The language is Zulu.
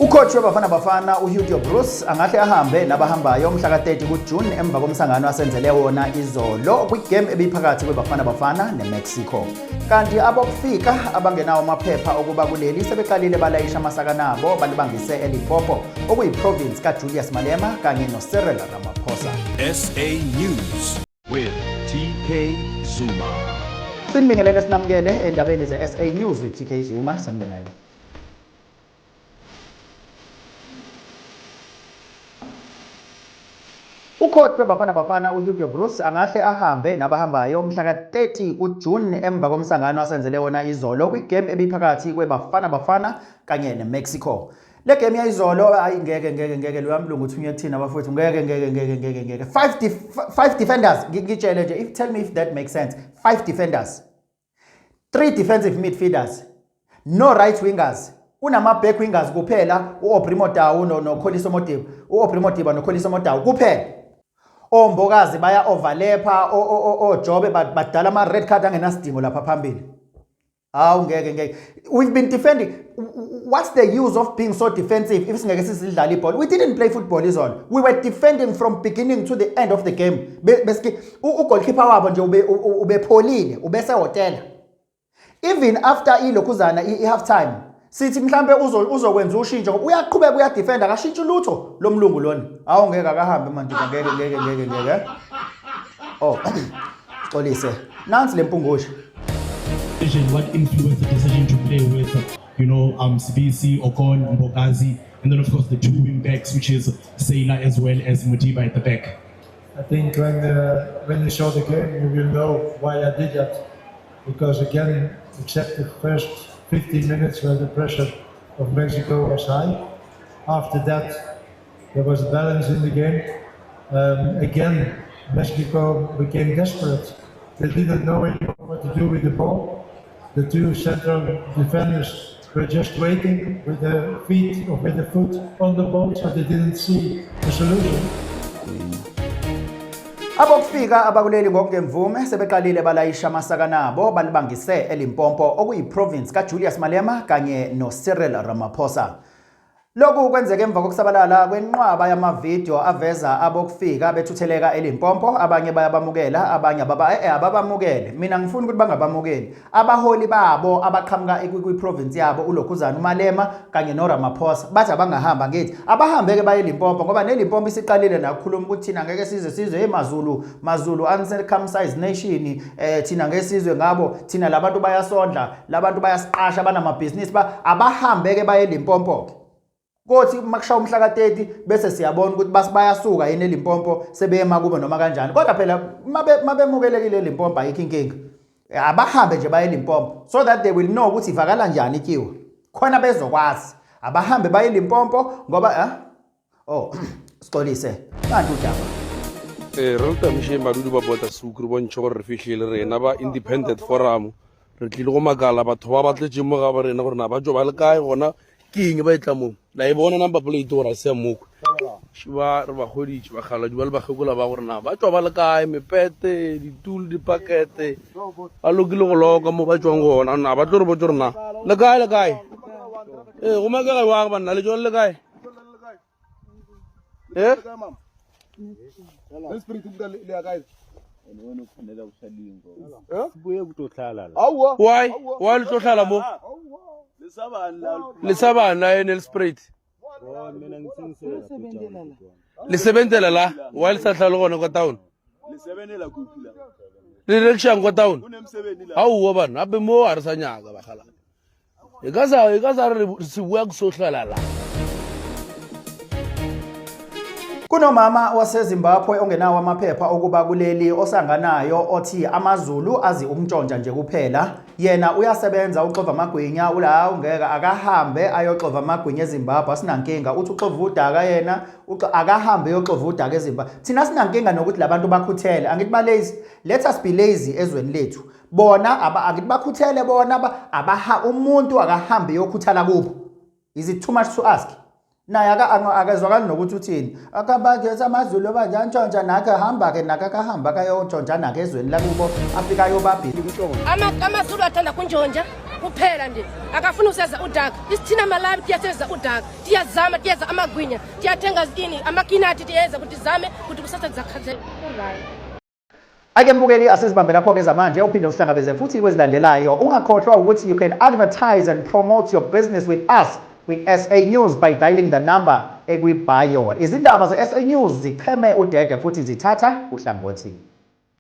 Ucoach weBafana Bafana uHugo Broos angahle ahambe nabahambayo mhla ka-30 kuJune emva komsangano asenzele wona izolo kwigame ebiphakathi kweBafana Bafana neMexico. Kanti abokufika abangenawo amaphepha okuba kuleli sebeqalile balayisha amasaka nabo balibangise eLimpopo okuyiprovince kaJulius Malema kanye noCyril Ramaphosa. SA News with TK Zuma. Sinibingelele sinamukele endabeni ze-SA News with TK Zuma sanibonani. Ucoach weBafana Bafana uHugo Broos angahle ahambe nabahambayo mhla ka-30 kuJune emva komsangano asenzele wona izolo kwigame ebiphakathi kweBafana Bafana kanye neMexico. Le game yayizolo ayi ngeke ngeke ngeke loya mlungu uthunywe kuthina bafowethu ngeke ngeke ngeke ngeke ngeke five defenders ngitshele nje if tell me if that makes sense five defenders three defensive midfielders no right wingers unama back wingers kuphela uAubrey Motau no noKholiso Modiba uAubrey Modiba noKholiso Motau kuphela ombokazi baya overlapha ojobe badala ama red card angenasidingo lapha phambili Hawu ngeke ngeke. We've been defending. What's the use of being so defensive if singeke sisidlala ibhola? We didn't play football izolo. We were defending from beginning to the end of the game. Beske ugoalkeeper wabo nje ube ubepholile, ubesehotela. Even after ilokhuzana i-half time sithi mhlambe uzokwenza ushintsho ngoba uyaqhubeka uyadefenda akashintshi lutho lomlungu lona. Hawu ngeke akahambe manje ngeke ngeke ngeke ngeke. Oh. Xolise. Nansi lempungushe. What influenced the decision to play with, Sibisi, Okon, Mbokazi, and then of course the two wing backs, which is Sailor as well as Modiba at the back. I think when you saw the game, you will know why I did that. Because again, except the first 15 minutes where the pressure of Mexico was high, after that there was balance in the game. Again, Mexico became desperate. They didn't know anymore what to do with the ball. The two central defenders were just waiting with the feet or with the foot on the ball, so they didn't see the solution. Abokufika abakuleli ngokungemvume sebeqalile balayisha amasaka nabo balibangise eLimpopo okuyiprovince kaJulius Malema kanye noCyril Ramaphosa. Lokhu kwenzeke emva kokusabalala kwenqwaba yamavidiyo aveza abokufika bethutheleka eLimpopo, abanye bayabamukela, abanye ababamukele. Mina ngifuna ukuthi bangabamukeli. Abaholi babo abaqhamuka kwi-province yabo uLokhuzana uMalema kanye noRamaphosa bathi abangahamba ngithi abahambe ke baye eLimpopo ngoba neLimpopo isiqalile nakukhuluma ukuthi thina ngeke size sizwe hey Mazulu, Mazulu uncircumcised nation thina ngeke sizwe ngabo, thina labantu bayasondla, labantu bayasiqasha banamabhizinisi ba abahambe ke baye eLimpopo ke. Kothi uma kushaya umhla ka-30 bese siyabona ukuthi bayasuka yini eLimpopo sebeyema kubo noma kanjani. Kodwa phela mabemukelekile eLimpopo ayikho inkinga. Abahambe nje baye eLimpopo so that they will know ukuthi ivakala njani ityiwa. Khona bezokwazi. Abahambe baye eLimpopo ngoba Oh, sixolise. Kanti udaba. Re le tamišeng badudi ba Botlasuku re bontšhe gore re fihlile rena ba Independent Forum re tlile go makala batho ba ba tletseng mo ga ba rena gore na ba tšo ba le kae gona ke eng ba e tla mo la e bona number plate gore a se ya mokwe ba re ba kgoditše bakgaladi ba le bakgekola ba gore na ba tšwa ba le kae mepete ditulo dipakete ba lokile go loka mo ba tšwang gona na ba tlo re botse gore na le kae le kae ee go makega jwang banna le tšwa le kae Eh? Why? Why le tlo hlala mo? Le sa bana e Nelspruit. Le sebentela la, why le sa hlale gona kwa town? Le rekishang kwa town? Aowa bana, ape mo a re sa nyaka bagala. E ka sa e ka sa re se bua kusohlala la. Kunomama waseZimbabwe ongenawo amaphepha okuba kuleli osanganayo othi amaZulu azi ukuntshontsha nje kuphela. Yena uyasebenza uxova amagwinya ula ungeke akahambe ayoxova amagwinya eZimbabwe asinankinga uthi uxova udaka yena akahambe eyoxova udaka eZimbabwe. Thina sinankinga nokuthi labantu bakhuthele angithi ba lazy let us be lazy ezweni lethu. Bona angithi bakhuthele bona abaha umuntu akahambe eyokhuthala kubo. Is it too much to ask? Naye akezwakali nokuthi uthini. Akabajetha amaZulu manje antshontsha nakhe hamba ke nakhe akahamba akayontshontsha nakhe ezweni lakubo afika ayobabhila. AmaZulu athanda kuntshontsha. Kuphela nje akafuni useza udaka. Isithina Malawi tiyaseza udaka, tiyazama, tiyeza amagwinya, tiyathenga ini amakinati, tiyeza kuti zame kuti kusasa zakhaze uright. Ake mbukeli, asizibambe lapho-ke zamanje, uphinde usihlangabeze futhi kwezilandelayo. Ungakhohlwa ukuthi you can advertise and promote your business with us kwi-SA News by dialing the number ekwi-bio. Izindaba ze-SA News zicheme udede futhi zithatha uhlangothi.